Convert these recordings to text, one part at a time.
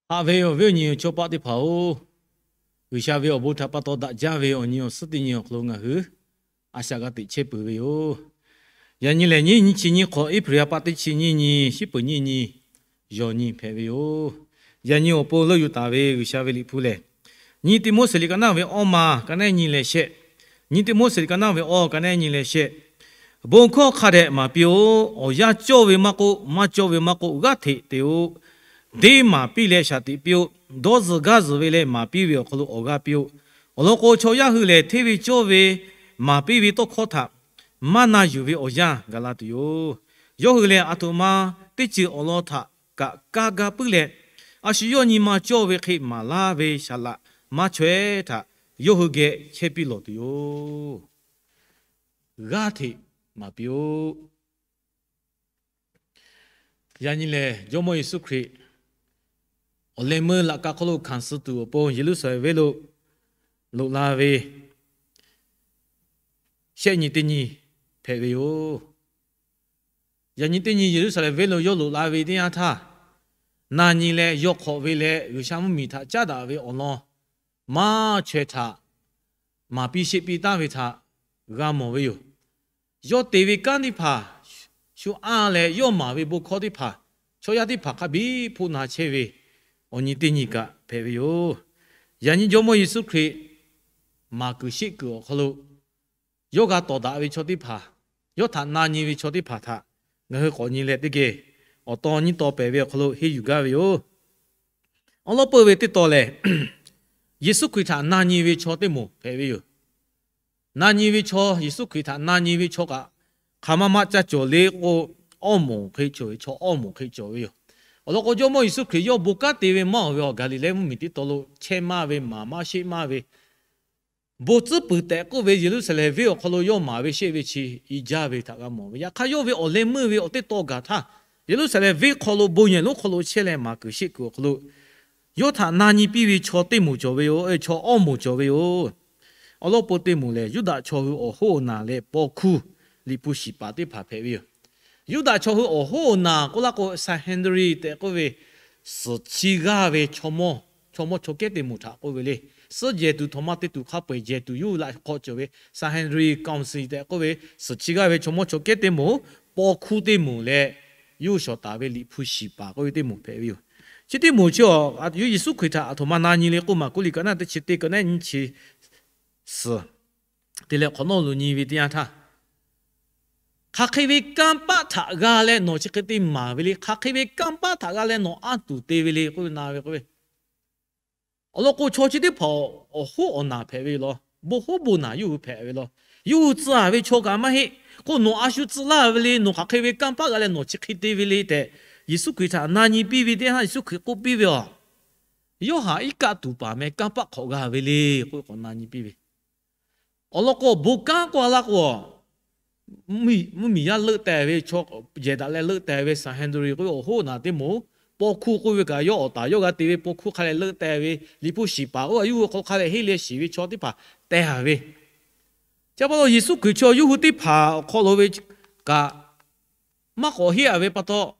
Haꞈ ve awˬ viˉ awˬ nyi awˬ chawˇ paˆ teˇ hpaˍ-oˬ, G'uiˬsha ve awˬ bon htaꞈ pa taw daꞈ jaˇ ve awˬ nyi awˬ suhˉ teˇ nyi awˬ hk'aw lo ngaˬ hui a shaꞈ g'a teꞈ chehˇ peuˬ ve yoˬ. Yaꞈ nyi lehˬ, nyiˇ nyi chi nyiˇ hk'awꞈ, April ha pa teˇ chi nyiˇ nyi, shiˉ peuˍ nyiˇ nyi, yawˬ nyi hpehꞈ ve yoˬ. Yaꞈ nyi awˬ pon leuˆ yuˬ taˍ ve G'uiˬsha ve liꞈ hpu lehˬ, nyi Tiˆmoˉseˍ liꞈ ka naˆ ve awˇ ma, ka naˆ ehˉ nyi leh shehˆ. Nyi Tiˆmoˉseˍ liꞈ ka naˆ ve awˇ, ka naˆ ehˉ nyi leh shehˆ. Bon hkawˇ hk'a dehꞈ maˍ piˇ-oˆ. Awˬ yanˇ cawˇ ve maˇ k'oˆ, maˇ cawˇ ve maˇ k'oˆ, g'aˇ hteꞈ te-o. Deˇ maˍ piˇ leh shaˍ tiꞈ piˇ-oˆ. Dawˇ zuhˬ gaˇ zuhˬ ve leh maˍ piˇ ve awˬ hk'aw lo awˬ g'aˇ piˇ-oˆ. Awˬ lawn k'o, chaw yaˇ hui lehˬ hteˇ ve cawˇ ve maˍ piˇ ve tawˇ hkawˇ htaꞈ maˇ na yuˬ ve awˬ yanˇ gaˬ la tuˬ yoˬ. Yawˇ hui lehˬ, aˬ htoꞈ ma teˇ ceuˬ awˬ lawn htaꞈ kaꞈ kaˇ gaˇ puiˉ leh, a shu yawˇ nyi ma cawˇ ve hk'e maˍ laˇ ve saˍ laꞈ maˇ chaweh htaꞈ yawˇ hui geh chehˇ piˇ lawˬ tuˬ yoˬ. G'aˇ hteꞈ maˍ piˇ-oˆ. Yaꞈ nyi lehˬ, Jawˇmawˇ Yeˍsuˆ Hkriꞈ awˬ leh meuˇ laꞈ ka hk'oˆ lo hkanˍ suh tuˬ awˬ pon Yeˍruˆsaˍlehnˍ venˇ lo loꞈ la ve shehˆ nyi teˇ nyi hpehꞈ ve yoˬ. Yaꞈ nyi teˇ nyi Yeˍruˆsaˍlehnˍ venˇ lo yawˇ loꞈ la ve teˇ yanˇ htaˇ, na nyi leh yawˇ hk'awꞈ ve leh G'uiˬsha mvuhˇmiˬ htaꞈ caˉ daꞈ ve awˬ lawn maˇ chaweh htaꞈ maˍ piˇ sheˆ piˇ taˍ ve htaꞈ g'a mawˬ ve yoˬ. Yawˇ te ve kanˉ teˇ hpaˍ shu anˇ leh yawˇ maˍ ve bon hkawˇ teˇ hpaˍ, chaw yaˇ teˇ hpaˍ hk'a biˇ hpoˆ na chehˇ ve awˬ nyi teˇ nyi kaꞈ hpehꞈ ve yoˬ. Yaꞈ nyi Jawˇmawˇ Yeˍsuˆ Hkriꞈ maˍ kuiˬ sheˆ kuiˬ awˬ hk'aw lo yawˇ g'a tawˍ daꞈ ve chaw teˇ hpaˍ, yawˇ htaꞈ na nyi ve chaw teˇ hpaˍ htaꞈ ngaˬ hui k'awꞈ nyi leh teˇ geh awˬ taw nyiˇ taw pehˍ ve awˬ hk'aw lo henˇ yuˬ gaˇ ve yoˬ. Awˬ lawn peuˬ ve teˇ taw lehˬ, Yeˍsuˆ Hkriꞈ htaꞈ na nyi ve chaw teˇ moˍ hpehꞈ ve yoˬ. Na nyi ve chaw, Yeˍsuˆ Hkriꞈ htaꞈ na nyi ve chaw kaꞈ, hk'aˬ ma ma caˇ cawˬ le k'o, awˇ moˍ hk'e cawˬ ve, chaw awˇ moˍ hk'e cawˬ ve yoˬ. Awˬ lawn k'o, Jawˇmawˇ Yeˍsuˆ Hkriꞈ yawˇ bon kanˉ te ve maˇ oˬ ve awˬ Gaˍliˍlehˇ mvuhˇmiˬ teˇ taw lo chehˇ maˇ ve, maˍ maˇ sheˆ maˇ ve, bon tcuhˉ puiˍ tehꞈ k'oˆ ve Yeˍruˆsaˍlehnˍ venˇ awˬ hk'aw lo yawˇ maˍ ve sheˆ ve chi i jaˇ ve htaꞈ g'a mawˬ ve. Yaꞈ hk'aˇ, yawˇ ve awˬ leh meuˇ ve awˬ teˇ taw gaˬ htaˇ, Yeˍruˆsaˍlehnˍ venˇ hk'aw lo bon yehˬ lonˉ hk'aw lo chehˇ leh maˍ kuiˬ sheˆ kuiˬ awˬ hk'aw lo yawˇ htaꞈ na nyi piˇ ve chaw teˇ moˍ cawˬ ve yoˬ. Chaw awˇ moˍ cawˬ ve yoˬ. Awˬ lawn peuˬ teˇ moˍ lehˬ, Yuˇdaꞈ chaw hui awˬ hoˉ awˬ naˬ leh paw hkuˇ liꞈ hpu shiˍ paˍ teˇ hpaˍ hpehꞈ ve yoˬ. Yuˇdaꞈ chaw hui awˬ hoˉ awˬ naˬ k'oˆ laˇ k'o, Sanhedrin tehꞈ k'oˆ ve suhˍ chiˇ g'aˇ ve chaw mawˇ, chaw mawˇ chaw kehˉ teˇ moˍ htaꞈ k'oˆ ve le. Suhˉ jehˬ tuˬ htawnˍ ma te tuˬ hk'a peu-eˬ jehˬ tuˬ yuˇ laꞈ hk'aw cawˬ ve Sanhedrin council tehꞈ k'oˆ ve suhˍ chiˇ g'aˇ ve chaw mawˇ chaw kehˉ teˇ moˍ, paw hkuˇ teˇ moˍ leh yuˇ shawˍ taˍ ve liꞈ hpu shiˍ paˍ k'oˆ ve teˇ moˍ hpehꞈ ve yoˬ. Chi teˇ moˍ chi a, Yeˍsuˆ Hkriꞈ htaꞈ aˬ htoꞈ ma na nyi le k'oˆ, Maˍkuˆ liꞈ ka naˆ teˇ chi teˇ, ka naˆ nyiˇ chi suhˍ te leh hk'awꞈ nawˉ lo nyi ve teˇ yanˇ htaˇ, hk'aˬ hk'e ve kanˇ paˆ htaꞈ g'a leh nawˬ chi hk'e te maˍ ve le. Hk'aˬ hk'e ve kanˇ paˆ htaꞈ g'a leh nawˬ anˇ tuˬ te ve le k'oˆ ve, na ve k'oˆ ve. Awˬ lawn k'o, chaw chi teˇ hpaˍ awˬ hoˉ awˬ naˬ hpehꞈ ve yoˬ law. Bon hoˉ bon naˬ yawˇ hui hpehꞈ ve law. Yawˇ hui tcuh-a ve chaw kaꞈ maˇ heˆ. K'o, nawˬ a shu tcuh laˇ ve le, nawˬ hk'aˬ hk'e ve kanˇ paˆ g'a leh nawˬ chi hk'e te ve le tehꞈ, Yeˍsuˆ Hkriꞈ htaꞈ na nyi piˇ ve teˇ yanˇ, Yeˍsuˆ Hkriꞈ k'oˆ piˇ ve aˬ, Yawˇ haꞈ iˉ kaˆ tuˬ paˍ meh kanˇ paˆ hk'awꞈ g'a ve le k'oˆ ve k'awꞈ na nyi piˇ ve. Awˬ lawn k'o, bon kanˉ k'oˆ a laˇ k'o, mvuhˇmiˬ yaˇ leuˆ teh ve, chaw jehˬ daꞈ leh leuˆ teh ve Sanhedrin k'oˆ ve awˬ hoˉ awˬ naˬ teˇ moˍ, paw hkuˇ k'oˆ ve kaꞈ yawˇ awˬ taˍ yawˇ g'a te ve paw hkuˇ hk'a leh leuˆ teh ve, liꞈ hpu shiˍ paˍ k'oˆ a yawˇ hui hk'aw hk'a leh henˇ leh shiˍ ve chaw teˇ hpaˍ teh a ve. Chi pa taw Yeˍsuˆ Hkriꞈ chaw yawˇ hui teˇ hpaˍ awˬ hk'aw lo ve kaꞈ maˇ k'awꞈ henˇ a ve pa taw,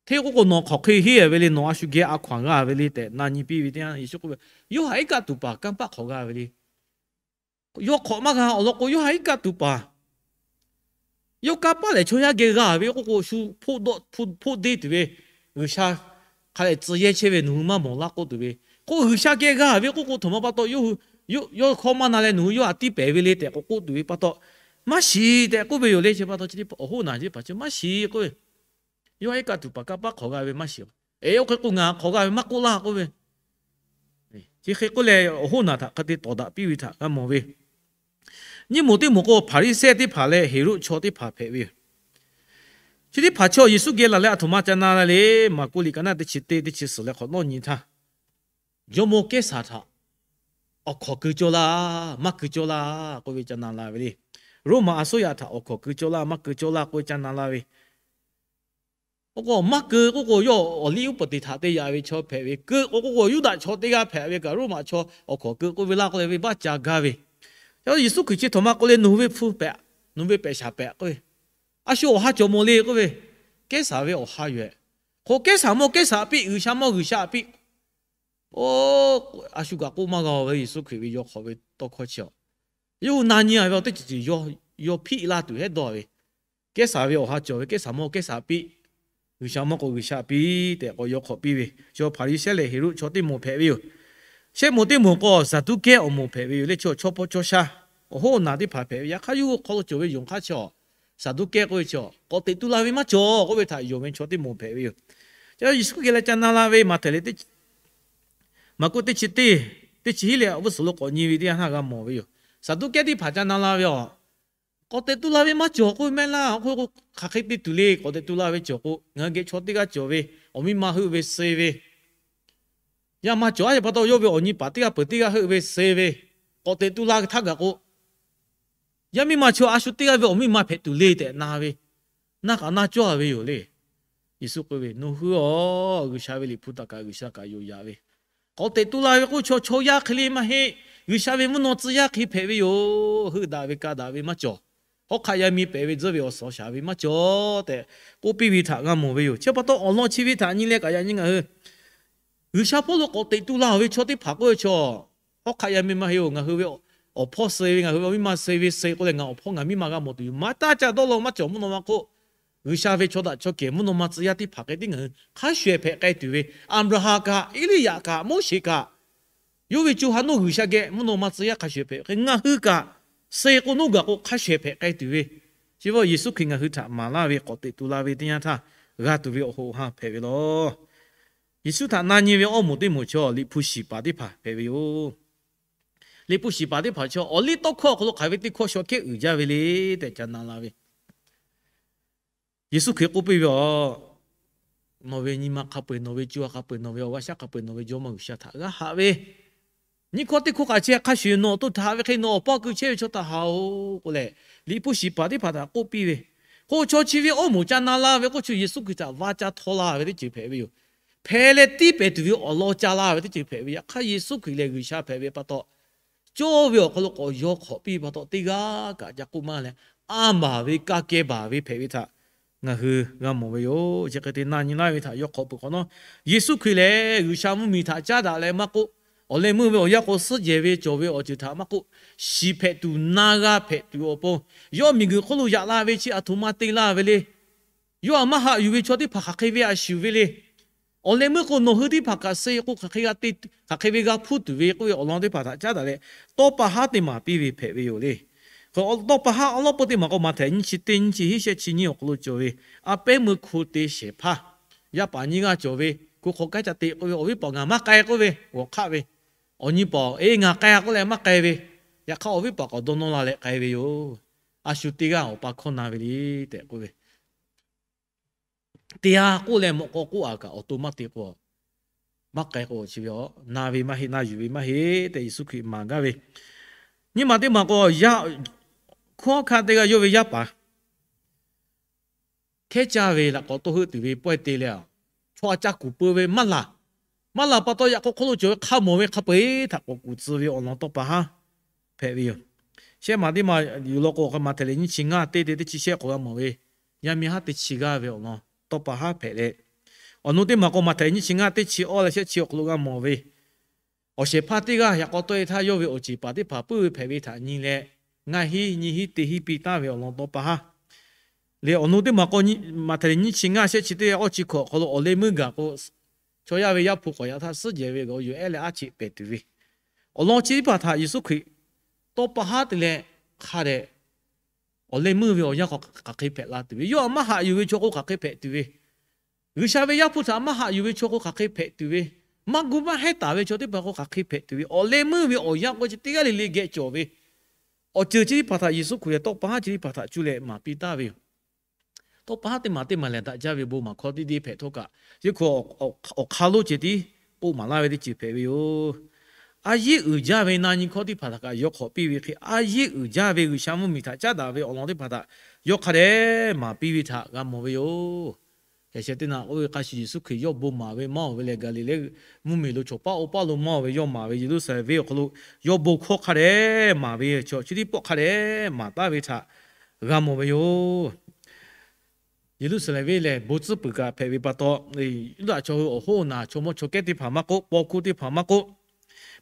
hteˇ k'oˆ k'o, nawˬ hk'aˬ hk'e henˇ a ve le, nawˬ a shu geh a hkaw-anˬ g'a ve le tehꞈ na nyi piˇ ve teˇ yanˇ, Yeˍsuˆ k'oˆ ve, Yawˇ haꞈ iˉ kaˆ tuˬ paˍ kanˇ paˆ hk'awꞈ g'a ve le. Yawˇ hk'awꞈ maˇ g'a. Awˬ lawn k'o, yawˇ haꞈ iˉ kaˆ tuˬ paˍ yawˇ kanˇ paˆ lehˬ chaw yaˇ geh g'a ve k'oˆ k'o, shu hpoˆ deˇ tuˬ ve G'uiˬsha hk'a leh tcuh yehˇ chehˇ ve nawˬ hui maˇ mawˬ laˇ k'oˆ tuˬ ve. K'o, G'uiˬsha geh g'a ve k'oˆ k'o, htoꞈ ma pa taw yawˇ hkawˇ maˇ na leh nawˬ hui yawˇ htaꞈ tiˇ pehˍ ve le tehꞈ k'awꞈ k'oˆ tuˬ ve pa taw, maˇ shiˍ tehꞈ k'oˆ ve yoˬ le. Chi pa taw chi teˇ awˬ hoˉ awˬ naˬ chi teˇ hpaˍ chi maˇ shiˍ k'oˆ ve, Yawˇ haꞈ iˉ kaˆ tuˬ paˍ kanˇ paˆ hk'awꞈ g'a ve maˇ shiˍ. Eˬ, oˇ hk'e k'o ngaˬ hk'awꞈ g'a ve maˇ k'oˆ laˇ k'oˆ ve. Chi hk'e k'oˆ leh awˬ hoˉ naˬ htaꞈ hk'e te tawˍ daꞈ piˇ ve htaꞈ g'a mawˬ ve. Nyiˇ moˍ teˇ moˍ k'o, Hpaˍriˍsehˇ teˇ hpaˍ leh Heˍroˆ chaw teˇ hpaˍ hpehꞈ ve yoˬ. Chi teˇ hpaˍ chaw Yeˍsuˆ geh laˬ leh aˬ htoꞈ ma ca na la le. Maˍkuˆ liꞈ ka naˆ teˇ chi teˇ, teˇ chi suhˍ leh hk'awꞈ nawˉ nyi htaˇ, Jawˇmawˇ Kehˉsaˍ htaꞈ awˬ hkawˍ keu cawˇ laˇ, maˇ keu cawˇ laˇ k'oˆ ve ca na la ve le. Roˉmaꞈ a suˉ yaꞈ htaꞈ awˬ hkawˍ keu cawˇ laˇ, maˇ keu cawˇ laˇ k'oˆ ve ca na la ve. K'o k'o, maˇ keu k'oˆ k'o, yawˇ awˬ liˇ uˉ peunˍ teˇ htaꞈ te yaꞈ ve chaw hpehꞈ ve. Keu k'o k'o k'o, Yuˇdaꞈ chaw teˇ g'aˇ hpehꞈ ve kaꞈ, Roˉmaꞈ chaw awˬ hkawˍ keu k'oˆ ve laˇ k'oˆ leh venˇbaˆ ca gaˇ ve. Yeˍsuˆ Hkriꞈ chi htoꞈ ma k'oˆ le, Nawˬ hui ve hpu pehꞈ, nawˬ hui ve pehꞈ shaˍ pehꞈ k'oˆ ve, a shu awˬ ha cawˬ mawˬ le k'oˆ ve, Kehˉsaˍ ve awˬ ha yoˬ. Hk'o, Kehˉsaˍ mawˇ Kehˉsaˍ piˇ, G'uiˬsha mawˇ G'uiˬsha piˇ. Oˇ, a shu kaꞈ k'oˆ maˇ g'a-oˬ ve, Yeˍsuˆ Hkriꞈ ve yaw hk'awꞈ ve tawˇ hkawˇ chi a, yawˇ hui na nyi a ve awˬ teˇ ceuˬ ceuˬ yaw hpiˆ la tuˬ hehˉ dawˇ ve, Kehˉsaˍ ve awˬ ha cawˬ ve Kehˉsaˍ mawˇ Kehˉsaˍ piˇ, G'uiˬsha mawˇ k'o G'uiˬsha piˇ tehꞈ k'awꞈ yaw hk'awꞈ piˇ ve, chi Hpaˍriˍsehˇ leh Heˍroˆ chaw teˇ moˍ hpehꞈ ve yoˬ. Shehˆ moˍ teˇ moˍ k'o Saˍduˆkehˇ awˬ moˍ hpehꞈ ve yoˬ le. Chaw chaw hpaw chaw sha awˬ hoˉ awˬ naˬ teˇ hpaˍ hpehꞈ ve. Yaꞈ hk'aˇ yawˇ hui hk'aw lo cawˬ ve yonˍ hk'aˇ chi a, Saˍduˆkehˇ k'oˆ ve chi a, k'awꞈ teꞈ tu la ve maˇ cawˬ k'oˆ ve htaꞈ yonˍ ve chaw teˇ moˍ hpehꞈ ve yoˬ. Chi Yeˍsuˆ Hkriꞈ leh ca na la ve Maꞈhtehˍ leh Maˍkuˆ teˇ chi teˇ, teˇ chi hiˉ leh awˬ vuˇ suhˍ lo k'awꞈ nyi ve teˇ yanˇ htaˇ g'a mawˬ ve yoˬ. Saˍduˆkehˇ teˇ hpaˍ ca na la ve a, k'awꞈ teꞈ tu la ve maˇ cawˬ k'oˆ ve mehˆ laˇ. Oˇ hk'e k'o, hk'aˬ hk'e te tuˬ le. K'awꞈ teꞈ tu la ve cawˬ k'o, ngaˬ hui geh chaw teˇ g'aˇ cawˬ ve, awˬ miˇ ma heuˆ ve suh ve, yaˇ maˇ cawˬ. Aˉ yaˇ pa taw yawˇ ve awˬ nyi paˍ teˇ g'aˇ peuˬ teˇ g'aˇ heuˆ ve suh ve, k'awꞈ teꞈ tu la ve htaˇ gaˬ k'o, yaˇ miˇ ma chaw a shu teˇ g'aˇ ve awˬ miˇ ma hpehꞈ tuˬ le tehꞈ na ve, na k'aꞈ na cawˇ ve yoˬ le. Yeˍsuˆ k'oˆ ve, Nawˬ hui a, G'uiˬsha ve Liꞈ hpu htaꞈ kaꞈ G'uiˬsha kaꞈ yonˍ yaꞈ ve, k'awꞈ teꞈ tu la ve k'o, chaw chaw yaˇ hk'e le maˇ heˆ, G'uiˬsha ve mvuhˇ naw tcuh yaˇ hk'e hpehꞈ ve yoˬ. Heuˆ daꞈ ve ka daꞈ ve maˇ cawˬ. Hawˉ hk'aˆ yaˇ miˇ pehˍ ve tzuhˇ ve awˬ suhˍ shaˍ ve maˇ cawˬ tehꞈ k'oˆ piˇ ve htaꞈ g'a mawˬ ve yoˬ. Chi pa taw awˬ lawn chi ve htaꞈ nyi leh kaꞈ yaꞈ nyi ngaˬ hui G'uiˬsha hpawˇ lo k'awꞈ teꞈ tu la ve chaw teˇ hpaˍ k'oˆ ve chaw, hawˉ hk'aˆ yaˇ miˇ maˇ heˆ-oˬ. Ngaˬ hui ve awˬ hpawˇ suh ve, ngaˬ hui ve awˬ miˇ ma suh ve suh k'oˆ leh, ngaˬ awˬ hpawˇ ngaˬ miˇ ma g'a mawˬ tuˬ yoˬ. Maˇ taˇ ca dawˇ law maˇ cawˬ. Mvuhˇ naw ma hk'oˆ G'uiˬsha ve chaw daꞈ chaw kehˬ mvuhˇ naw ma tcuh yaˇ teˇ hpaˍ hk'e tiˉ ngaˬ hui hk'a shuˍ ehˍ hpehꞈ k'ai tuˬ ve, Aˍbraˍhanˍ kaꞈ, Eˇliˇyaꞈ kaꞈ, Moˉseˍ kaꞈ, yawˇ ve co ha nawˇ G'uiˬsha geh mvuhˇ naw ma tcuh yaˇ hk'a shuˍ ehˍ hpehꞈ hk'e, ngaˬ hui kaꞈ suh k'o nawˇ gaˬ k'o hk'a shuˍ ehˍ hpehꞈ k'ai tuˬ ve, chi beuꞈ Yeˍsuˆ Hkriꞈ ngaˬ hui htaꞈ maˍ laˇ ve k'awꞈ teꞈ tu la ve teˇ yanˇ htaˇ g'a tuˬ ve awˬ hoꞈ awˬ ha hpehꞈ ve law. Yeˍsuˆ htaꞈ na nyi ve awˇ moˍ teˇ moˍ chaw Liꞈ hpu shiˍ paˍ teˇ hpaˍ hpehꞈ ve yoˬ. Liꞈ hpu shiˍ paˍ teˇ hpaˍ chaw awˬ liˇ tawˇ hkawˇ awˬ hk'aw lo hk'aˬ ve teˇ hkawˇ shaw kehˉ uiˍ jaˇ ve le tehꞈ ca na la ve, Yeˍsuˆ Hkriꞈ k'oˆ piˇ ve a, Nawˬ ve nyi ma hk'a peu-eˬ, nawˬ ve co ha hk'a peu-eˬ, nawˬ ve awˬ g'aˇ shaˉ hk'a peu-eˬ, nawˬ ve jawˇmawˇ G'uiˬsha htaꞈ g'a haꞈ ve, nyiˇ hkawˇ teˇ hkawˇ kaꞈ chi hk'a shuˍ nawˬ awˬ to htaꞈ haꞈ ve hk'e nawˬ awˬ paˇ keu chehˇ ve chaw htaꞈ haꞈ-oˬ k'oˆ leh, Liꞈ hpu shiˍ paˍ teˇ hpaˍ htaꞈ k'oˆ piˇ ve, k'o chaw chi ve awˇ moˍ ca na la ve k'oˆ chi Yeˍsuˆ Hkriꞈ htaꞈ va ca htaw la ve teˇ ceuˬ hpehꞈ ve yoˬ. Hpehꞈ leh tiˇ pehˍ tuˬ ve awˬ lawn ca la ve teˇ ceuˬ hpehꞈ ve. Yaꞈ hk'aˇ Yeˍsuˆ Hkriꞈ lehˬ G'uiˬsha hpehꞈ ve pa taw, cawˇ ve awˬ hk'aw lo k'awꞈ yaw hk'awꞈ piˇ ve pa taw, teˇ g'aˇ kaꞈ ca k'oˆ maˇ leh, a maˍ ve ka keh baˬ ve hpehꞈ ve htaꞈ ngaˬ hui g'a mawˬ ve yoˬ. Chi hk'e te na nyi laˇ ve htaꞈ yaw hk'awꞈ peuˬ hk'awꞈ nawˉ, Yeˍsuˆ Hkriꞈ lehˬ G'uiˬsha mvuhˇmiˬ htaꞈ caˉ daꞈ leh maˇ k'oˆ, awˬ leh meuˇ ve awˬ yanˇ k'o suhˉ jehˬ ve cawˬ ve awˬ ceuˬ htaꞈ maˇ k'oˆ, shiˍ hpehꞈ tuˬ na g'a hpehꞈ tuˬ awˬ pon, yawˇ miˬguiˬ hk'oˆ lo yaꞈ la ve chi aˬ htoꞈ ma te laˇ ve le. Yawˇ htaꞈ maˇ haꞈ yuˬ ve chaw teˇ hpaˍ hk'aˬ hk'e ve a shuˍ ve le. Awˬ leh meuˇ k'o nawˬ hui teˇ hpaˍ kaꞈ suh k'o hk'aˬ hk'e g'a te, hk'aˬ hk'e ve g'a hpuˇ tuˬ ve k'oˆ ve awˬ lawn teˇ hpaˍ htaꞈ caˉ daꞈ leh, tawˇ pa haˉ teˇ maˬ piˇ ve hpehꞈ ve yoˬ le. K'o tawˇ pa haˉ awˉ lawˉ peu teˇ maˬ k'o Maꞈhtehˍ nyiˇ chi teˇ nyiˇ chi hiˉ shehˆ chi nyiˇ awˬ hk'aw lo cawˬ ve, a pehˉ meuˇ hko te shehˍ hpaˇ, yaˇ paˍ nyiˇ g'aˇ cawˬ ve, hko hk'awꞈ k'aˉ ca te k'oˆ ve, awˬ viˉ paˍ ngaˬ maˇ k'ai k'oˆ ve, g'awˬ hk'aˆ ve, awˬ nyi paˍ eˉ ngaˬ k'ai k'oˆ leh maˇ k'ai ve, yaꞈ hk'aˇ awˬ viˉ paˍ k'awꞈ dawˇ nawˇ la leh k'ai ve yoˬ. A shu teˇ g'aˇ awˬ pa hkawˇ na ve le tehꞈ k'oˆ ve, te-a k'oˆ leh mawꞈ k'aw k'oˆ-a kaꞈ awˬ to maˇ te k'o, maˇ k'ai k'o chi ve a, na ve maˇ heˆ, na yuˬ ve maˇ heˆ tehꞈ Yeˍsuˆ Hkriꞈ maˍ gaˇ ve. Nyiˇ maˬ teˇ maˬ k'o, yaˇ hkunˉ hawˉ hkanˇ teˇ g'aˇ yawˇ ve yaˇ paˍ hkehˉ caˇ ve laꞈ k'awꞈ tawˇ heuˆ tuˬ ve pawehˇ te leh, chaw a ca kuˬ peu ve maˇ laˬ. Maˇ laˬ pa taw yaꞈ k'aw hk'oˆ lo cawˬ ve hk'a mawˬ ve hk'a peu-eˬ htaꞈ k'awꞈ kuˬ tcuh ve awˬ lawn tawˇ pa haˉ hpehꞈ ve yoˬ. Shehˆ maˬ teˇ maˬ yuˬ law k'o, Maꞈhtehˍ leh nyiˇ chi ngaˇ teˇ te teˇ chi shehˆ k'awꞈ g'a mawˬ ve, yaˇ miˇ haˉ teˇ chi g'aˇ ve awˬ lawn tawˇ pa haˉ hpehꞈ leh, awˬ nu teˇ maˬ k'o Maꞈhtehˍ nyiˇ chi ngaˇ teˇ chi awˇ leh shehˆ chi awˬ hk'aw lo g'a mawˬ ve, awˬ shehˍ hpaˇ teˇ g'aˇ yaꞈ k'aw tawˆ-e htaˇ yawˇ ve awˬ ceˬ paˍ teˇ hpaˍ puiˉ ve hpehꞈ ve htaꞈ nyi leh, ngaˇ hinˉ nyiˇ hinˉ teˇ hinˉ piˇ taˍ ve awˬ lawn tawˇ pa haˉ leh, awˬ nu teˇ maˬ k'o Maꞈhtehˍ leh nyiˇ chi ngaˇ shehˆ chi teˇ awˇ chi hkawꞈ awˬ hk'aw lo awˬ leh meuˇ gaˬ k'o, chaw yaˇ ve Yaˇ hpu k'awꞈ yaꞈ htaˇ suhˉ jehˬ ve g'awˬ yuˬ ehˉ leh aˉ cheꞈ pehˍ tuˬ ve, awˬ lawn chi teˇ hpaˍ htaꞈ Yeˍsuˆ Hkriꞈ tawˇ pa haˉ te leh hk'a dehꞈ, awˬ leh meuˇ ve awˬ yanˇ k'o hk'aˬ hk'e hpehꞈ la tuˬ ve, yawˇ htaꞈ maˇ haꞈ yuˬ ve chaw k'o hk'aˬ hk'e hpehꞈ tuˬ ve, G'uiˬsha ve Yaˇ hpu htaꞈ maˇ haꞈ yuˬ ve chaw k'o hk'aˬ hk'e hpehꞈ tuˬ ve, maˇ gu maˇ hehnˇ taˍ ve chaw teˇ hpaˍ k'o hk'aˬ hk'e hpehꞈ tuˬ ve, awˬ leh meuˇ ve awˬ yanˇ k'o chi teˇ g'aˇ le le geh cawˬ ve, awˬ ceuˬ chi teˇ hpaˍ htaꞈ Yeˍsuˆ Hkriꞈ lehˬ tawˇ pa haˉ chi teˇ hpaˍ htaꞈ cuˇ leh maˍ piˇ taˍ ve yoˬ. Tawˇ pa haˉ teˇ maˬ teˇ maˬ lehˬ daꞈ jaˇ ve bon maˍ hkawˇ teˇ deˇ hpehꞈ htawˇ kaꞈ, yawˇ hk'aw awˬ hk'aˇ lonˉ ceh tiˉ k'oˆ maˍ laˇ ve teˇ ceuˬ hpehꞈ ve yoˬ. A yehˉ uiˍ jaˇ ve na nyi hkawˇ teˇ hpaˍ htaꞈ kaꞈ yawˇ hk'awꞈ piˇ ve hk'e, a yehˉ uiˍ jaˇ ve G'uiˬsha mvuhˇmiˬ htaꞈ caˉ daꞈ ve awˬ lawn teˇ hpaˍ htaꞈ yawˇ hk'a dehꞈ maˍ piˇ ve htaꞈ g'a mawˬ ve yoˬ. Yaꞈ sheh teˇ naꞈ k'oˆ ve hk'a shuˍ, Yeˍsuˆ Hkriꞈ yawˇ bon maˍ ve maˇ-oˬ ve lehˬ, Gaˍliˍlehˇ mvuhˇmiˬ lo chawˬ paˇ oˇ paˇ lo maˇ-oˬ ve, yawˇ maˍ ve Yeˍruˆsaˍlehnˍ venˇ awˬ hk'aw lo yawˇ bon hkawˇ hk'a dehꞈ maˍ ve, chaw chi teˇ pawˆ hk'a dehꞈ maˍ taˍ ve htaꞈ g'a mawˬ ve yoˬ. Yeˍruˆsaˍlehnˍ venˇ lehˬ bon tcuhˉ puiˍ kaꞈ hpehꞈ ve pa taw, Yuˇdaꞈ chaw hui awˬ hoˉ awˬ naˬ chaw mawˇ chaw kehˉ teˇ hpaˍ maˇ k'oˆ, paw hkuˇ teˇ hpaˍ maˇ k'oˆ,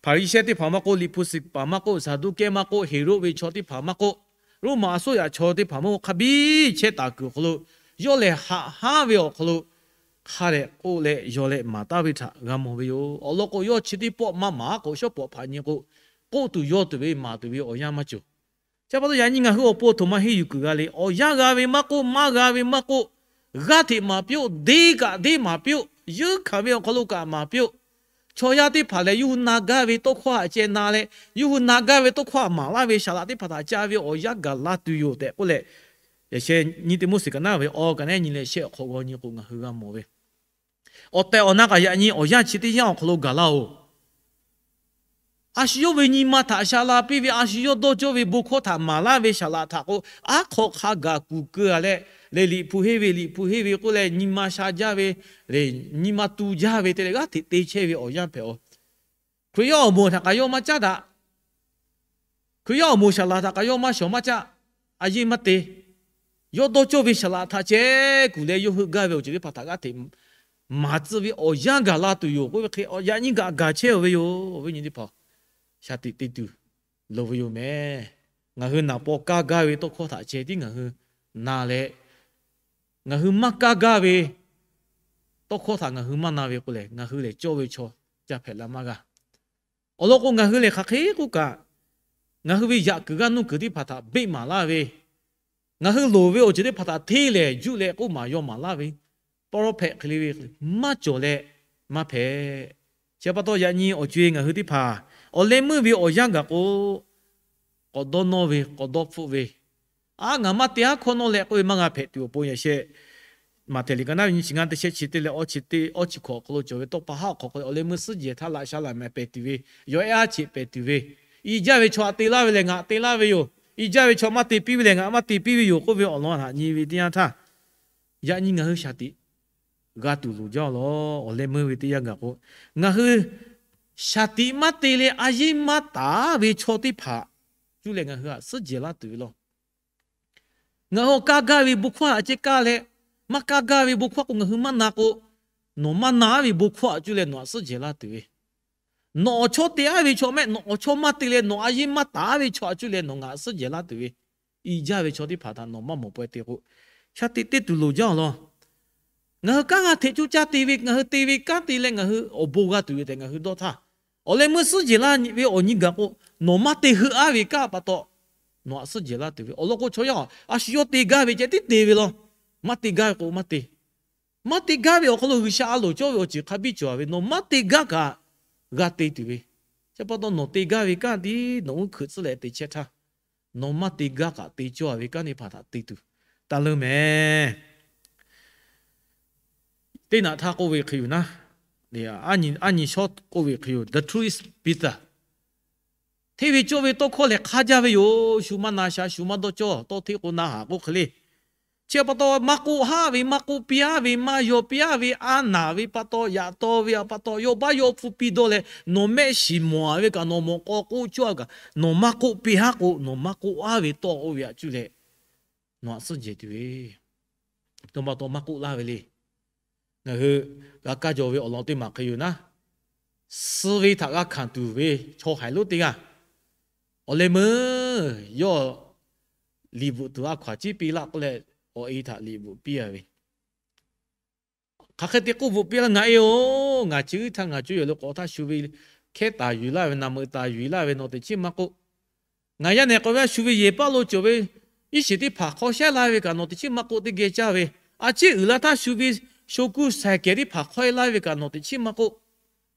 Hpaˍriˍsehˇ teˇ hpaˍ maˇ k'oˆ, liꞈ hpu shiˍ paˍ maˇ k'oˆ, Saˍduˆkehˇ maˇ k'oˆ, Heˍroˆ ve chaw teˇ hpaˍ maˇ k'oˆ, Roˉmaꞈ a suˉ yaꞈ chaw teˇ hpaˍ maˇ k'oˆ, hk'a biˇ chehˇ taˍ kuiˬ awˬ hk'aw lo yawˇ lehˬ haꞈ haˉ ve awˬ hk'aw lo hk'a dehꞈ k'oˆ leh yaw leh maˍ taˍ ve htaꞈ g'a mawˬ ve yoˬ. Awˬ lawn k'o, yawˇ chi teˇ pawˆ maˇ maˍ k'o, shawˉ pawˍ hpaꞈ nyi k'o, k'oˆ tuˬ yaw tuˬ ve maˍ tuˬ ve awˬ yanˇ maˇ cawˬ. Chi pa taw yaꞈ nyi ngaˬ hui awˬ pon aˬ htoꞈ ma henˇ yuˬ kuiˬ g'a le. Awˬ yanˇ g'a ve maˇ k'oˆ, maˇ g'a ve maˇ k'oˆ, g'aˇ hteꞈ maˍ piˇ-oˆ, deˇ kaꞈ deˇ maˍ piˇ-oˆ, yeunˇ hkanˍ ve awˬ hk'aw lo kaꞈ maˍ piˇ-oˆ. Chaw yaˇ teˇ hpaˍ lehˬ, yawˇ hui na gaˇ ve tawˇ hkawˇ htaꞈ ceh na leh, yawˇ hui na gaˇ ve tawˇ hkawˇ htaꞈ maˍ laˇ ve saˍ laꞈ teˇ hpaˍ htaꞈ ca ve awˬ yanˇ gaˬ la tuˬ yoˬ tehꞈ k'oˆ leh, yaꞈ sheh nyiˇ Tiˆmoˉseˍ ka naˉ ve awˬ ka naˉ nyi leh shehˆ awˬ hk'awꞈ g'aw nyi k'o ngaˬ hui g'a mawˬ ve, awˬ tehˬ awˬ na kaꞈ yaꞈ nyi awˬ yanˇ chi teˇ yanˇ awˬ hk'aw lo gaˬ laˇ-oˬ. A shu yawˇ ve nyi ma htaꞈ sha la piˇ ve, a shu yawˇ dawˇ cawˇ ve bon hkawˇ htaꞈ maˍ laˇ ve saˍ laꞈ htaꞈ k'o, aˉ hk'aw hk'a gaˬ kuˬ keu-a leh, leh liꞈ hpu henˇ ve, liꞈ hpu henˇ ve k'oˆ leh nyi ma sha jaˇ ve, leh nyi ma tu jaˇ ve te leh g'aˇ hteꞈ te chehˇ ve awˬ yanˇ hpehꞈ-oˬ. Hkriꞈ yaˇ awˬ moˍ htaꞈ kaꞈ yawˇ maˇ caˉ daꞈ. Hkriꞈ yaˇ awˬ moˍ saˍ laꞈ htaꞈ kaꞈ yawˇ maˇ shawˍ maˇ caˆ, a yeˇ maˇ te. Yawˇ dawˇ cawˇ ve saˍ laꞈ htaꞈ ceh kuˬ leh yawˇ heuˆ gaˇ ve awˬ ceuˬ teˇ hpaˍ htaꞈ g'aˇ hteꞈ maˍ tcuh ve awˬ yanˇ gaˬ la tuˬ yoˬ k'oˆ ve hk'e, yaꞈ nyi gaꞈ gaˬ chehˇ-oˬ ve yoˬ. Awˬ viˉ nyi teˇ hpaˍ, shaˍ tiꞈ te tuˬ loˍ ve yoˬ mehˍ. Ngaˬ hui naˍ paw kaˇ gaˇ ve tawˇ hkawˇ htaꞈ ceh tiˉ ngaˬ hui na leh, ngaˬ hui maˇ kaˇ gaˇ ve tawˇ hkawˇ htaꞈ ngaˬ hui maˇ na ve k'o lehˬ, ngaˬ hui lehˬ cawˇ ve chaw ca hpehꞈ la maˇ g'a. Awˬ lawn k'o, ngaˬ hui lehˬ hk'aˬ hk'e k'oˆ kaꞈ, ngaˬ hui ve yaꞈ kuiˬ g'aˇ nuˇ kuiˬ teˇ hpaˍ htaꞈ beˆ maˍ laˇ ve, ngaˬ hui loˍ ve awˬ ceuˬ teˇ hpaˍ htaꞈ hteˇ lehˍ juˆ leh k'oˆ maˍ yaw maˍ laˇ ve, prophet hk'e le ve maˇ cawˬ leh maˇ hpehꞈ. Chi pa taw yaꞈ nyi awˬ co-e ngaˬ hui teˇ hpaˍ awˬ leh meuˇ ve awˬ yanˇ gaˬ k'o, k'awꞈ dawˇ nawˇ ve, k'awꞈ dawˇ hpfuhˆ ve, a, ngaˬ maˇ te haˉ hkawˇ nawˇ leh k'oˆ ve maˇ g'a hpehꞈ tuˬ awˬ pon yaꞈ sheh, Maꞈhtehˍ liꞈ ka naˉ ve nyi chi ngaˇ teˇ shehˆ chi teˇ leh awˇ chi teˇ, awˇ chi hkawꞈ awˬ hk'aw lo cawˬ ve tawˇ pa haˉ awˬ hk'aw k'o, awˬ leh meuˇ suhˉ jehˬ htaˇ laꞈ sha laꞈ mehˍ pehˍ tuˬ ve, yawˬ ehˉ aˉ cheꞈ pehˍ tuˬ ve, i jaˇ ve chaw htaꞈ te laˇ ve lehˬ ngaˬ te laˇ ve yoˬ. I jaˇ ve chaw maˇ te piˇ ve lehˬ ngaˬ maˇ te piˇ ve yoˬ k'oˆ ve awˬ lawn htaꞈ nyi ve teˇ yanˇ htaˇ, yaꞈ nyi ngaˬ hui shaˍ tiꞈ g'a tuˬ loˍ jaˇ lawˬ. Awˬ leh meuˇ ve teˇ yanˇ gaˬ k'o, ngaˬ hui shaˍ tiꞈ maˇ te leh a yeˇ maˇ taˍ ve chaw teˇ hpaˍ cuˇ leh ngaˬ hui htaꞈ suhˉ jehˬ laˇ tuˬ ve law. Ngaˬ hui awˬ kaˇ gaˇ ve bon hkawˇ htaꞈ ceh kaˇ leh, maˇ kaˇ gaˇ ve bon hkawˇ k'o ngaˬ hui maˇ na k'o, nawˬ maˇ na-aˉ ve bon hkawˇ htaꞈ cuˇ leh nawˬ htaꞈ suhˉ jehˬ laˇ tuˬ ve, nawˬ awˬ chawˇ te-aˉ ve chaw mehˆ, nawˬ awˬ chawˇ maˇ te leh nawˬ a yeˇ maˇ taˍ-aˉ ve chaw htaꞈ cuˇ leh nawˬ ngaˬ htaꞈ suhˉ jehˬ laˇ tuˬ ve, i jaˇ ve chaw teˇ hpaˍ htaꞈ nawˬ maˇ mawˬ pawehˇ te k'o, shaˍ tiꞈ te tuˬ loˍ jaˇ awˬ lawn. Ngaˬ hui kanˉ g'a hteꞈ coˇ caˇ te ve, ngaˬ hui te ve kanˉ te leh ngaˬ hui awˬ bon g'a tuˬ ve tehꞈ ngaˬ hui dawˇ htaˇ, awˬ leh meuˇ suhˉ jehˬ laˇ ve awˬ nyi gaˬ k'o, nawˬ maˇ te heuˆ-aˉ ve kanˉ pa taw nawˬ htaꞈ suhˉ jehˬ laˇ tuˬ ve. Awˬ lawn k'o, chaw yaˇ a shu yawˇ te gaˇ ve ceh tiˉ te ve law. Maˇ te gaˇ ve k'o maˇ te. Maˇ te gaˇ ve awˬ hk'aw lo G'uiˬsha a loˍ cawˇ ve awˬ ceuˬ hk'a biˇ cawˬ ve, nawˬ maˇ te gaˇ kaꞈ g'a te tuˬ ve. Chi pa taw nawˬ te gaˇ ve kanˉ tiˉ nawˬ uˉ hkeuꞈ tcuhˉ leh te chehˇ htaˇ, nawˬ maˇ te gaˇ kaꞈ te cawˇ ve kanˉ teˇ hpaˍ htaꞈ te tuˬ taˇ leuˉ mehˍ. Teˇ naꞈ htaˇ k'oˆ ve hk'e yoˬ naˉ, aˉ nyi shawˉ k'oˆ ve hk'e yoˬ, the truth is bitter. Hteˇ ve cawˇ ve tawˇ hkawˇ lehˬ hk'a jaˇ ve yoˬ. Shu maˇ na sha, shu maˇ dawˇ cawˇ, tawˇ hteˆ k'o na haˍ k'oˆ hk'e le. Chi pa taw maˇ k'oˆ haˉ ve, maˇ k'oˆ piˇ-aˉ ve, maˇ yaw piˇ-aˉ ve, a naˍ ve pa taw, yaꞈ taw ve pa taw, yawˇ baˆ yawˇ hpfuhˇ piˇ dawˇ leh nawˬ mehˆ shiˍ mawˬ-a ve kaꞈ nawˬ mawˬ k'aw k'oˆ cawˇ-a kaꞈ, nawˬ maˇ k'oˆ piˇ haˉ k'o, nawˬ maˇ k'oˆ-aˉ ve tawˇ oˇ ve htaꞈ cuˇ leh nawˬ htaꞈ suhˉ jehˬ tuˬ ve, to pa taw maˇ k'oˆ laˇ ve le. Ngaˬ hui g'a kaˇ jaw ve awˬ lawn teˇ maˬ hk'e yoˬ naˉ, suh ve htaꞈ g'a hkanˍ tuˬ ve chaw haiˬ lonˉ teˇ g'aˇ, awˬ leh meuˇ yawˇ liꞈ bvuhꞈ tuˬ a hkaw-anˬ ciˉ piˇ laˆ k'oˆ leh, awˬ e htaꞈ liꞈ bvuhꞈ piˇ-a ve, hk'aˬ hk'e te k'oˆ bvuhꞈ piˇ laˇ, Ngaˬ e-oˬ, ngaˬ chi htaˇ ngaˬ co yaˬ lo k'awꞈ htaˇ shu ve hkehˉ taˍ yuˬ laˇ ve, naˬ meuꞈ taˍ yuˬ laˇ ve nawˬ teꞈ chiˉ maˇ k'oˆ. Ngaˬ yaˇ nehˬ k'awꞈ ve a shu ve yehˬ paˇ lo cawˬ ve iˉ shiˍ teˇ hpaˍ hk'aw shehˉ laˇ ve kaꞈ nawˬ teꞈ chiˉ maˇ k'oˆ, teˇ geh caˇ ve, a ciˉ uiˍ la htaˇ shu ve sho kuˇ saiˍ kehˬ teˇ hpaˍ hk'aw e laˇ ve kaꞈ nawˬ teꞈ chiˉ maˇ k'oˆ.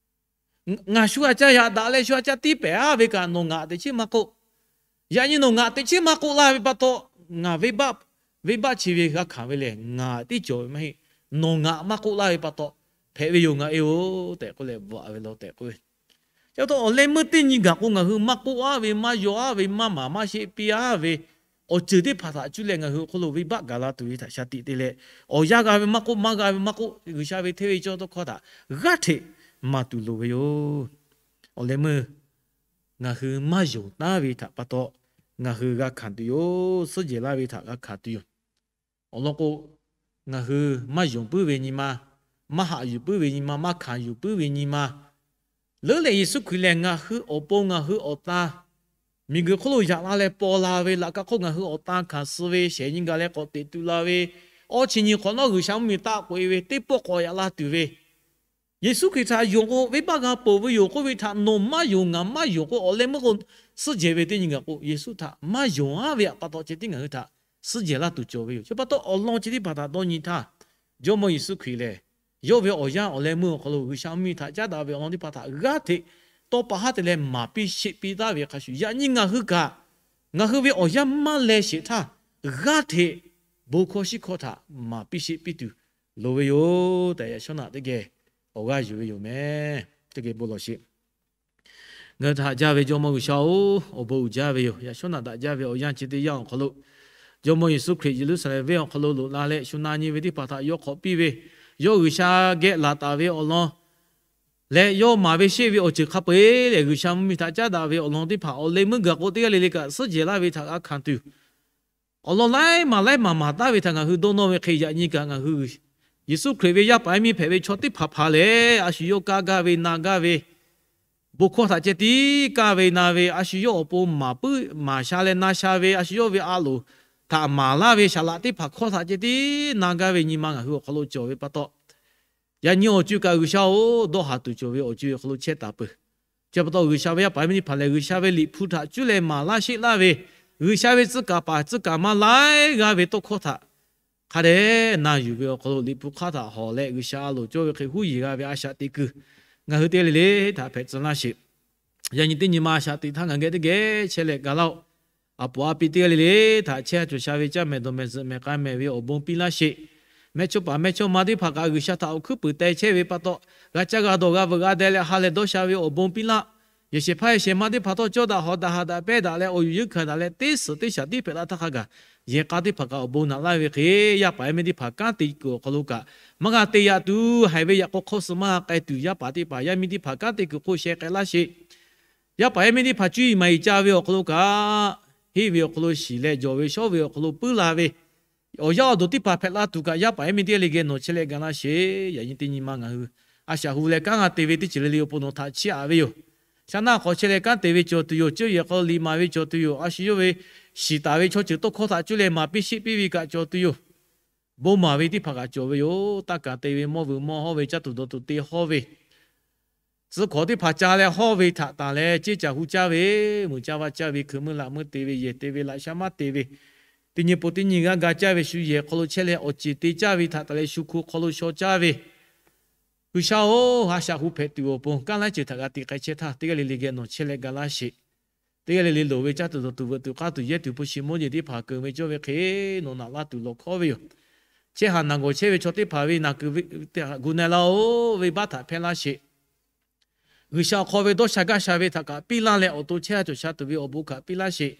Ngaˬ shu a ca yaꞈ daꞈ leh shu a ca tiˇ pehˍ-aˉ ve kaꞈ nawˬ ngaˬ teꞈ chiˉ maˇ k'oˆ. Yaꞈ nyi nawˬ ngaˬ teꞈ chiˉ maˇ k'oˆ laˇ ve pa taw, ngaˬ venˇbaˆ, venˇbaˆ chi ve g'a hkanˍ ve lehˬ ngaˬ tiˉ cawˬ ve maˇ heˆ. Nawˬ ngaˬ maˇ k'oˆ laˇ ve pa taw, hpehꞈ ve yoˬ ngaˬ e-oˬ tehꞈ k'oˆ leh bvuhꞈ-a ve law tehꞈ k'oˆ ve. Chi pa taw awˬ leh meuˇ teˇ nyi gaˬ k'o ngaˬ hui maˇ k'oˆ-aˉ ve, maˇ yaw-aˉ ve, maˇ maˍ maˇ sheˆ piˇ-aˉ ve awˬ ceuˬ teˇ hpaˍ htaꞈ cuˇ leh ngaˬ hui awˬ hk'aw lo venˇbaˆ gaˬ la tuˬ ve htaꞈ shaˍ tiꞈ te leh, awˬ yanˇ g'a ve maˇ k'oˆ, maˇ g'a ve maˇ k'oˆ, G'uiˬsha ve hteˇ ve cawˇ tawˇ hkawˇ htaꞈ g'aˇ hteꞈ maˍ tuˬ loˍ ve yoˬ. Awˬ leh meuˇ ngaˬ hui maˇ yonˍ taˉ ve htaꞈ pa taw ngaˬ hui g'a hkanˍ tuˬ yoˬ. Suhˉ jehˬ laˇ ve htaꞈ g'a hkanˍ tuˬ yoˬ. Awˬ lawn k'o, ngaˬ hui maˇ yonˍ puiˉ ve nyi ma, maˇ haꞈ yuˬ puiˉ ve nyi ma, maˇ hkanˍ yuˬ puiˉ ve nyi ma, leuˉ leh Yeˍsuˆ Hkriꞈ lehˬ ngaˬ hui awˬ pon ngaˬ hui awˬ tan miˬguiˬ hk'oˆ lo yaꞈ la leh paw la ve, laꞈ ka hk'oˆ ngaˬ hui awˬ tan hkanˍ suh ve, shehˍ nyi gaˬ leh k'awꞈ teꞈ tu la ve, awˇ chi nyi hk'awꞈ nawˉ G'uiˬsha mvuhˇmiˬ taˆ k'oꞈ e ve, teˇ pawˆ k'awꞈ yaꞈ la tuˬ ve, Yeˍsuˆ Hkriꞈ htaꞈ yonˍ k'o, venˇbaˆ g'a ponˬ ve yoˬ k'oˆ ve htaꞈ nawˬ maˇ yonˍ, ngaˬ maˇ yonˍ k'o, awˬ leh meuˇ k'o suhˉ jehˬ ve teˇ nyi gaˬ k'o, Yeˍsuˆ htaꞈ maˇ yonˍ aˉ ve htaꞈ pa taw ceh tiˉ ngaˬ hui htaꞈ suhˉ jehˬ laˇ tuˬ cawˬ ve yoˬ. Chi pa taw awˬ lawn chi teˇ hpaˍ htaꞈ dawˇ nyi htaˇ, Jawˇmawˇ Yeˍsuˆ Hkriꞈ lehˬ, yawˇ ve awˬ yanˇ awˬ leh meuˇ awˬ hk'aw lo G'uiˬsha mvuhˇmiˬ htaꞈ caˉ daꞈ ve awˬ lawn teˇ hpaˍ htaꞈ g'aˇ hteꞈ tawˇ pa haˉ te leh maˍ piˇ sheˆ piˇ taˍ ve hk'a shuˍ, yaꞈ nyi ngaˬ hui kaꞈ, ngaˬ hui ve awˬ yanˇ maˇ leh sheˍ htaˇ, g'aˇ hteꞈ bon hkawˇ shiˉ hkawˇ htaꞈ maˍ piˇ sheˆ piˇ tuˬ loˍ ve yoˬ tehꞈ, yaꞈ shawˉ naꞈ teˇ geh awˬ g'aˇ yuˬ ve yoˬ mehˍ. Teˇ geh bon lawˬ sheˍ. Ngaˬ hui htaꞈ jaˇ ve Jawˇmawˇ G'uiˬsha-oˬ, awˬ bon uiˍ jaˇ ve yoˬ. Yaꞈ shawˉ naꞈ daꞈ jaˇ ve awˬ yanˇ chi teˇ yanˇ awˬ hk'aw lo, Jawˇmawˇ Yeˍsuˆ Hkriꞈ Yeˍruˆsaˍlehnˍ venˇ awˬ hk'aw lo loꞈ la leh shu na nyi ve teˇ hpaˍ htaꞈ yawˇ hk'awꞈ piˇ ve, yawˇ G'uiˬsha geh laˬ taˍ ve awˬ lawn leh yawˇ maˍ ve sheˆ ve awˬ ceuˬ hk'a peu-eˬ lehˬ, G'uiˬsha mvuhˇmiˬ htaꞈ caˉ daꞈ ve awˬ lawn teˇ hpaˍ awˬ leh meuˇ gaˬ k'o, teˇ g'aˇ le le kaꞈ suhˉ jehˬ laˇ ve htaꞈ g'a hkanˍ tuˬ, awˬ lawn laiˉ maˬ laiˉ maˬ maˍ taˍ ve htaꞈ ngaˬ hui dawˇ nawˇ ve hk'e, yaꞈ nyi kaꞈ ngaˬ hui Yeˍsuˆ Hkriꞈ ve yaˇ paˍ yaˇ miˇ hpehꞈ ve chaw teˇ hpaˍ hpaˍ lehˬ, a shu yawˇ kaˇ gaˇ ve na gaˇ ve, bon hkawˇ htaꞈ ceh tiˉ kaˇ ve na ve, a shu yawˇ awˬ pon maˍ puiˉ maˍ sha leh na sha ve, a shu yawˇ ve a loˍ htaꞈ maˍ laˇ ve saˍ laꞈ teˇ hpaˍ hkawˇ htaꞈ ceh tiˉ na gaˇ ve nyi ma ngaˬ hui awˬ hk'aw lo cawˬ ve pa taw, yaꞈ nyi awˬ co kaꞈ G'uiˬsha-oˬ, dawˇ haˍ tuˬ cawˬ ve awˬ co awˬ hk'aw lo chehˇ taˍ peuˬ. Chi pa taw G'uiˬsha ve yaˇ paˍ yaˇ miˇ teˇ hpaˍ lehˬ, G'uiˬsha ve Liꞈ hpu htaꞈ cuˇ leh maˍ laˇ sheˆ laˇ ve, G'uiˬsha ve tcuh kaˍ paˍ tcuh kaˍ ma laiˉ g'aˇ ve tawˇ hkawˇ htaꞈ hk'a dehꞈ na yuˬ ve awˬ hk'aw lo, Liꞈ hpu hk'aˇ htaꞈ hawˍ leh G'uiˬsha a loˍ cawˇ ve hk'e huˉ yeˬ g'a ve a shaꞈ teꞈ kuiˬ, ngaˬ hui teˇ g'aˇ le le htaꞈ hpehꞈ tcuh laˇ sheˍ. Yaꞈ nyi teˇ nyi ma a shaꞈ teꞈ htaˇ ngaˬ geh teˇ geh chehˇ leh gaˬ laˇ-oˬ. A poˍ a pi teˇ g'aˇ le le htaꞈ chehˇ cawˬ sha ve caˇ mehˍ dawˬ mehˍ zuhꞈ mehˍ k'a mehˍ ve awˬ bon piˇ laˇ sheˍ. Mehˇchawˇ paˍ mehˇchawˇma teˇ hpaˍ kaꞈ G'uiˬsha htaꞈ awˬ hkuiˉ puiˍ teh chehˇ ve pa taw, g'a caˇ g'a dawˬ g'a veuꞈ g'a deh leh ha leh dawˇ sha ve awˬ bon piˇ laˇ. Yehˬ shehˍ hpaˇ yehˬ shehˍ ma teˇ hpaˍ htawˇ cawˇ daꞈ hawˍ daꞈ haꞈ daꞈ pehˇ daꞈ leh awˬ yuˬ yeunˇ hkanˍ daꞈ leh teˇ suhˍ teˇ shaˍ tiˉ hpehꞈ la htaˇ hk'a gaˬ, yehˬ k'a teˇ hpaˍ kaꞈ awˬ bon naꞈ laˇ ve hk'e, yaˇ paˍ yaˇ miˇ teˇ hpaˍ kanˉ te kuiˬ awˬ hk'aw lo kaꞈ, maˇ g'a te yaꞈ tuˬ haiˬ ve yaꞈ k'aw hk'awˇ suh maˇ k'ai tuˬ, yaˇ paˍ teˇ hpaˍ yaˇ miˇ teˇ hpaˍ kanˉ te kuiˬ hk'oˆ sheh k'ai laˇ sheˍ. Yaˇ paˍ yaˇ miˇ teˇ hpaˍ cuˇ yiˍ maˍ yiˍ ca ve awˬ hk'aw lo kaꞈ, henˇ ve awˬ hk'aw lo shiˍ leh jawˬ ve shawˉ ve awˬ hk'aw lo puiˉ la ve, awˬ yanˇ awˬ duˬ teˇ hpaˍ hpehꞈ la tuˬ kaꞈ, yaˇ paˍ yaˇ miˇ teˇ g'aˇ le geh nawˬ chehˇ leh ga laˇ sheˍ. Yaꞈ nyi teˇ nyi ma ngaˬ hui a shaꞈ hu leh kanˉ g'a te ve teˇ ceuˬ le le awˬ pon nawˬ htaꞈ chiˇ aꞈ ve yoˬ. Shaˉ naˆ hk'aw chehˇ leh kanˉ te ve cawˬ tuˬ yoˬ. Ceuˇ yehˬ hk'aw liꞈ maˍ ve cawˬ tuˬ yoˬ. A shu yawˇ ve shiˍ taˍ ve chaw ceuˬ tawˇ hkawˇ htaꞈ cuˇ leh maˍ piˇ sheˆ piˇ ve kaꞈ cawˬ tuˬ yoˬ. Bon maˍ ve teˇ hpaˍ kaꞈ cawˬ ve yoˬ. Taˇ kaˍ te ve, mawˇ vuiˬ mawˇ hawˇ ve, caˇ tuˬ dawˬ tuˬ te hawˇ ve, tcuh hkawˍ teˇ hpaˍ ca leh hawˇ ve htaꞈ tanˬ leh ceˇ caˬ hu caˇ ve, muiˬ caˇ vaˇ caˇ ve, hkui meuˇ laꞈ meuˇ te ve, yehˬ te ve, laꞈ sha maˇ te ve, teˇ nyi pon teˇ nyi g'aˇ ga caˇ ve shu yehˬ hk'aw lo chehˇ leh awˬ ceˬ te caˇ ve htaꞈ tanˬ leh shu hku hk'aw lo shaw caˇ ve, G'uiˬsha-oˬ, a shaꞈ hu hpehꞈ tuˬ awˬ pon kanˉ laiˉ ceuˬ htaꞈ g'a te k'ai chehˇ htaˇ, teˇ g'aˇ le le geh nawˬ chehˇ leh ga laˇ sheˍ. Teˇ g'aˇ le le loˍ ve caˇ tuˬ dawˬ tuˬ veuꞈ tuˬ k'aˇ tuˬ yehˇ tuˬ hpu shi mawˇ jeˬ teˇ hpaˍ keunˍ ve cawˇ ve hk'e, nawˬ naꞈ laˇ tuˬ lawˬ hkawˉ ve yoˬ. Chehˇ haˍ naˬ gawˬ chehˇ ve chaw teˇ hpaˍ ve naˬ kuiˬ ve teˇ hpaˍ gu na laˇ-oˬ, venˇbaˆ htaꞈ hpehˇ laˇ sheˍ. G'uiˬsha awˬ hk'aw ve dawˇ sha gaˇ sha ve htaꞈ kaꞈ piˇ laˇ leh, awˬ to chehˇ cawˬ sha tuˬ ve awˬ bon kaꞈ piˇ laˇ sheˍ.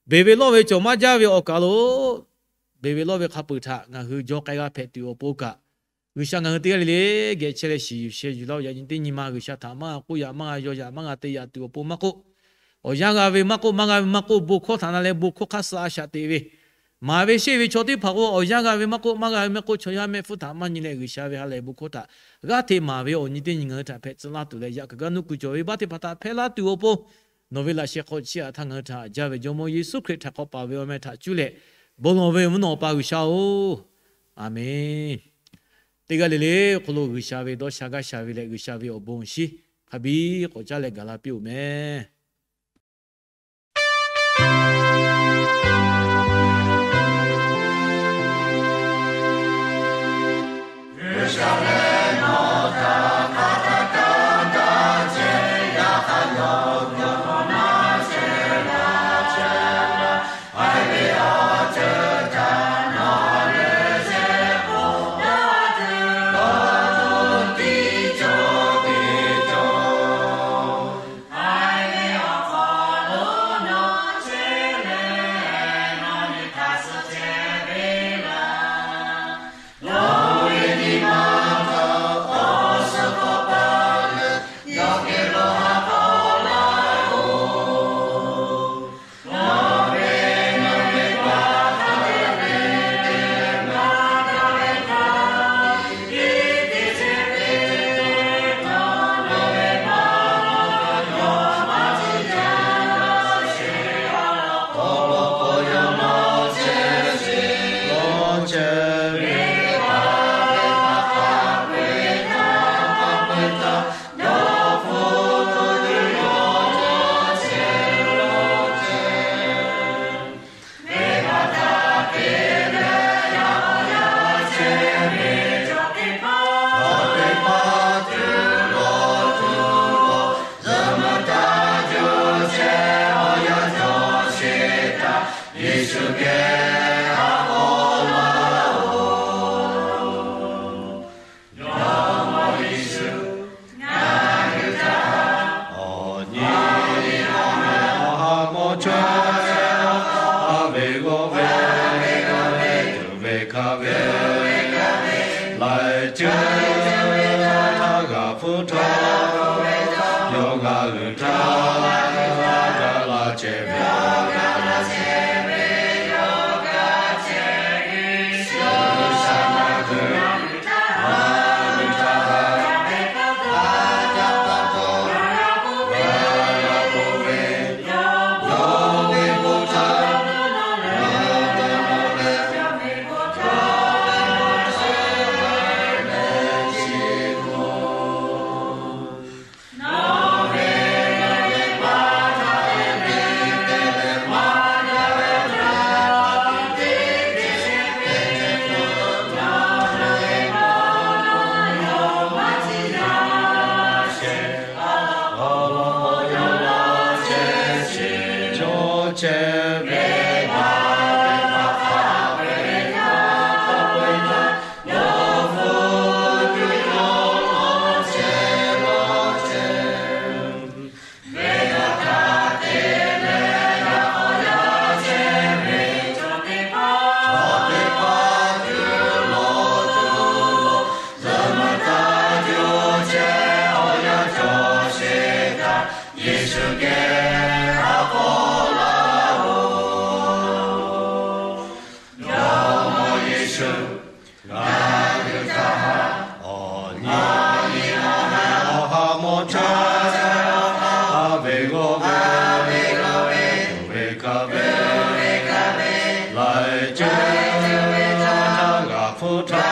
Beˬ ve lawˇ ve cawˬ maˇ jaˇ ve awˬ kaˬ lo, beˬ ve lawˇ ve hk'a peuˬ htaꞈ ngaˬ hui jaw k'ai g'a hpehꞈ tuˬ awˬ pon kaꞈ, G'uiˬsha ngaˬ hui teˇ g'aˇ le le geh chehˇ leh shiˍ yuˬ sheh yuˬ laˇ-oˬ. Yaꞈ nyi teˇ nyi ma G'uiˬsha htaꞈ maˇ g'a k'oˆ yaꞈ maˇ g'a yaw yaꞈ maˇ g'a te yaꞈ tuˬ awˬ pon maˇ k'oˆ, awˬ yanˇ g'a ve maˇ k'oˆ, maˇ g'a ve maˇ k'oˆ, bon hkawˇ htaꞈ na leh bon hkawˇ hk'aˇ suh a shaꞈ teꞈ ve, maˍ ve sheˆ ve chaw teˇ hpaˍ k'o, awˬ yanˇ g'a ve maˇ k'oˆ, maˇ g'a ve maˇ k'oˆ, chaw yaˇ mehˆ hpfuhˇ htaꞈ maˇ nyi leh G'uiˬsha ve ha lehˬ bon hkawˇ htaꞈ g'aˇ hteꞈ maˍ ve awˬ nyi teˇ nyi ngaˬ hui htaꞈ hpehꞈ tcuh laˇ tuˬ leh, yaꞈ kuiˬ gaˇ nuˇ kuiˬ cawˬ ve baˆ teˇ hpaˍ htaꞈ hpehˇ laˇ tuˬ awˬ pon, nawˬ ve laꞈ sheh hk'aw chiˇ aꞈ htaˇ ngaˬ hui htaꞈ jaˇ ve Jawˇmawˇ Yeˍsuˆ Hkriꞈ htaꞈ k'awꞈ paˍ ve awˬ meh htaꞈ cuˇ leh bon lawˬ ve mvuhˇ naw pa G'uiˬsha-oˬ, aˬ menˍ. Teˇ g'aˇ le le awˬ hk'aw lo G'uiˬsha ve dawˇ sha gaˇ sha ve leh G'uiˬsha ve awˬ bon awˬ shinˉ hk'a biˇ k'awꞈ caˉ leh gaˬ la piˇ-oˬ meh. Laiˬ ceuˬ htaˇ g'aꞈ hpfuhˇ htaˇ, yawˇ ngaˬ hui htaꞈ ga laˇ chehˇ ve, G'uiˬsha ngaˬ hui htaꞈ Awˬ ha mawˇ chaˇ, a ve g'awˇ ve, tuˬ ve kaˇ ve, laiˬ ceuˬ htaˇ g'aꞈ hpfuhˇ htaˇ,